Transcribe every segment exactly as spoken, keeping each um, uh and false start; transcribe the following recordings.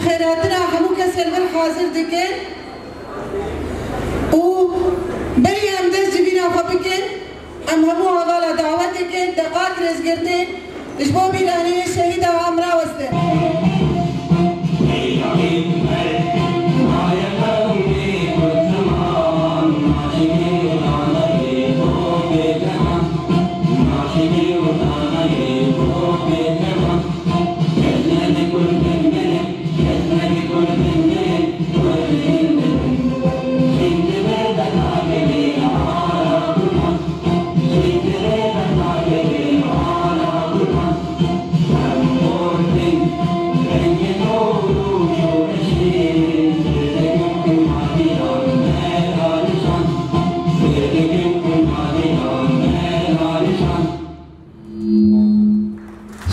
Xêrhatina hemû kesên vir hazir dikin û berî em dest ji vîna xwe bikin, em hemû hevala dawet dikin, deqat rêzgirtin ji bo bîranînê şehîda em rawestin.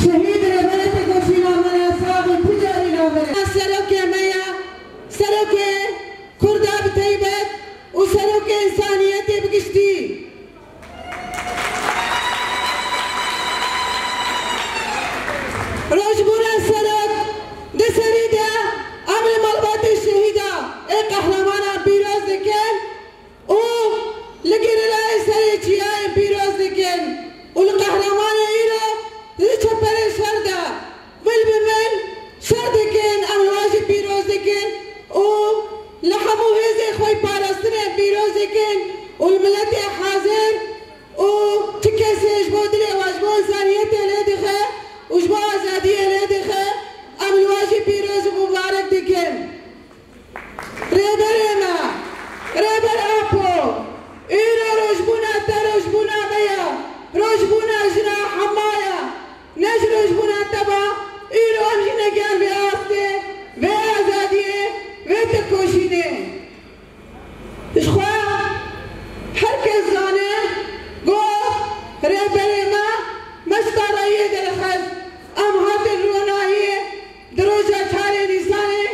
Şehîd Rêberê Tekoşîna me ya sax bin, tu carî navere. Serokê me ya, serokê Kurda bi teybet û serokê însaniyetê bi giştî. Rojbûna serok di serî de em li malbatê şehîda ê qehremanan pîroz dikin. Û li gerîlayê serê çiyayê pîroz dikin û li qehremanê îro li çeperê şer de vil bi vil şer dikin, em li wan jî pîroz dikin û li hemû hêzên xweyî parastinê pîroz dikin û li miletê hazir û çi kesê ji bo dilê we, ji bo însaniyetê lê dixe û ji bo azadiyê lê dixe, em li wan jî pîroz û mibarek dikin. Rêberê me, Rêber Apo, îro rojbûna te rojbûna me ye, rojbûna jina hema ye. Ne ji rojbûna te ba, îro em jî ne gel vê astê, vê azadiyê, vê tekoşînê. Ji xwe her kes zane, got, Rêberê me, me ji tarayiyê derxist, em hatin ronahiyê, di roja çarê Nîsanê,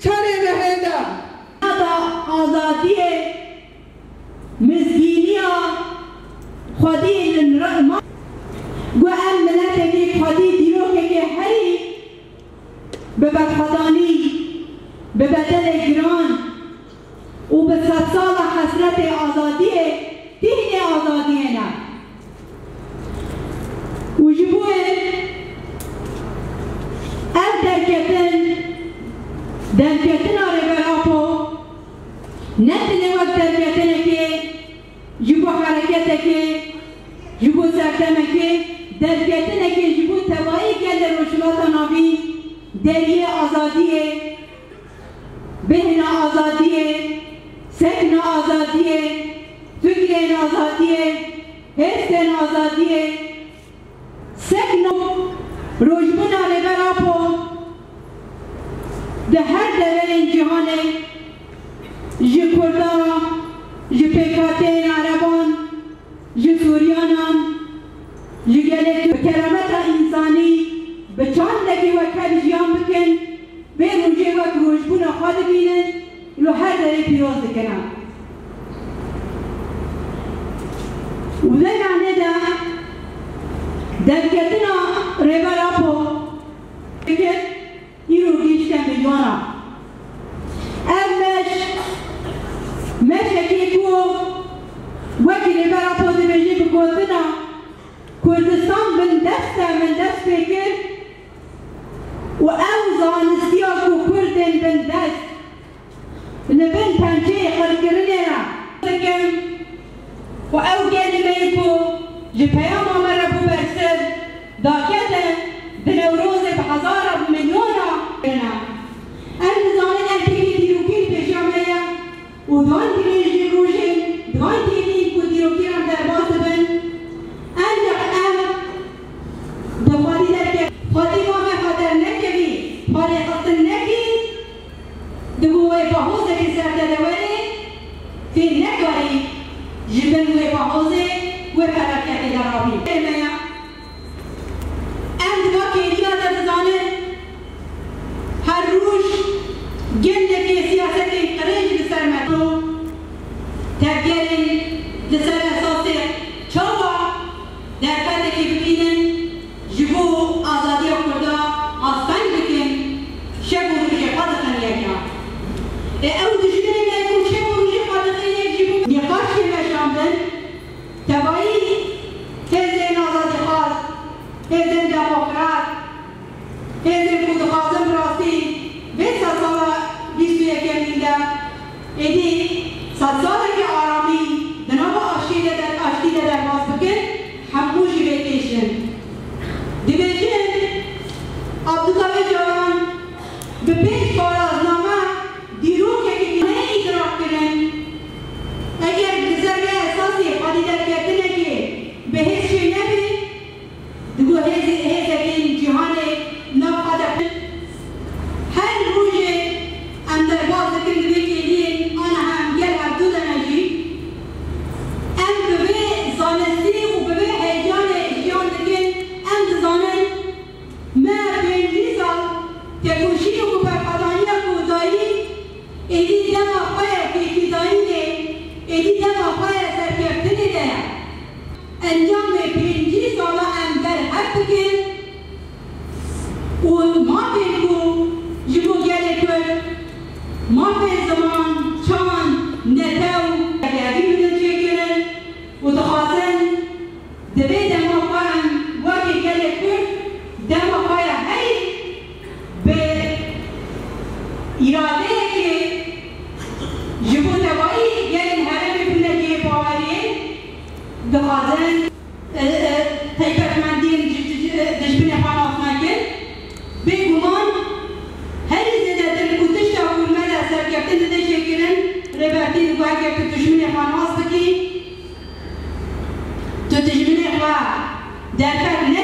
çarê mehê de. Da azadiyê, mizgîniya xwedî li nirxma. Ku em miletekê xwedî dîrokekê herî bi berxwedanî, bi bedelê giran û bi sedsala hesretê azadiyê, tînê azadiyê ne. Û ji bo wê ev derketin, derketina Rêber Apo ne tenê wek derketinekê ji bo hereketekê, ji bo serdemekê, derketinekê ji bo tevayî gelê Rojhilata Navîn, deriyê azadiyê, bêhna azadiyê, sekna azadiyê, fikrên azadiyê, hêstên azadiyê, sekna rojbûna Rêber Apo di her deverên cîhanê ji Kurdan, ji pêkhateyên Ereban, ji Suryanan, ji gelê Tirk bi kerameta însanî, bi çandekî wekhev jiyan bikin, vê rojê wek rojbûna xwe dibînin, li her derê pîroz dikine. Û vê nanê de derketina Rêber Apo dikir, îro gihişte milyona. Ev meş, meşekê ku wekî Rêber Apo dibêje bi gotina Kurdistan bindest e, min dest pê kir û ew zanistiya ku Kurdên bindest li bin pençeyê qirkirinê ne. Dikim û ew gelê me yê ku ji peyama me re bû bersiv, dakete di Newrozê bi hezara, bi milyona kirine. Em dizanin ev têkê dîrokî li pêşiya me ye û di van girêjên rojên, di van têkên ku dîrokî re derbas dibin, ancaq em Bi xwedî derket, xwedî va me xwe dernekevî, xwe rêxistin nekî, di bo wê bahozekî ser te de werê, tê nekarî ji bin wê bahozê, wê felaketê de rabî. Ê me ya, em di va kêliya de dizanin, her roj gelekê siyasetên qirêj li ser me. Tevgerên li ser esasê çawa derfetekê bibînin, ji bo azadiya Kurda asteng bikin, şev û rojê xwe Ê ew dijminê me ku şev û rojê xwe dixê yek jî bû. Nîqaş tê meşandin, tevayî hêzên azadîxwaz, hêzên demokrat, hêzên ku dixwazin bi rastî vê sedsala bîst û yekemîn de êdî sedsaleke aramî di nava aştiyê de der-, aştî de derbas bikin, hemû jî vê têşin. Dibêjin, Abdullah Ocalan bi pênc parazname dîrokekî ne îdrak kirin. Eger di ser vê esasê xwedî derketinekê bi hêz çênebe, digo hêz-, hêzekên cîhanê nav xwe de. Her rojê em derbas dikin di vê kêliyê, aniha em gel hevdu de ne jî. Em bi vê zanistî û bi vê heyecanê jiyan dikin, em dizanin me pêncî sal tekoşîn û berxwedaniya ku dayî, êdî dema xwe ye têkîdayînê, êdî dema xwe ye serkeftinê de ye. Encamê pêncî sala em berhev dikin û mafên ku ji bo gelê Kurd, mafên ziman, çand, netew, hevî bidin çêkirin û dixwazin di vê dema xwe em wekî gelê Kurd dema xwe ya herî bi îradeyekê ji bo tevayî gelên herêmê bibine cihê baweriyê, dixwazin, e, e, taybetmendiyên ji, ji, ji, dijminê xwe nas nekin. Bêguman herî zêdetir ku tişta ku me de serkeftin dide çêkirin, Rêbertî digo eger tu dijminê xwe nas bikî, tu dijminê xwe derfet ne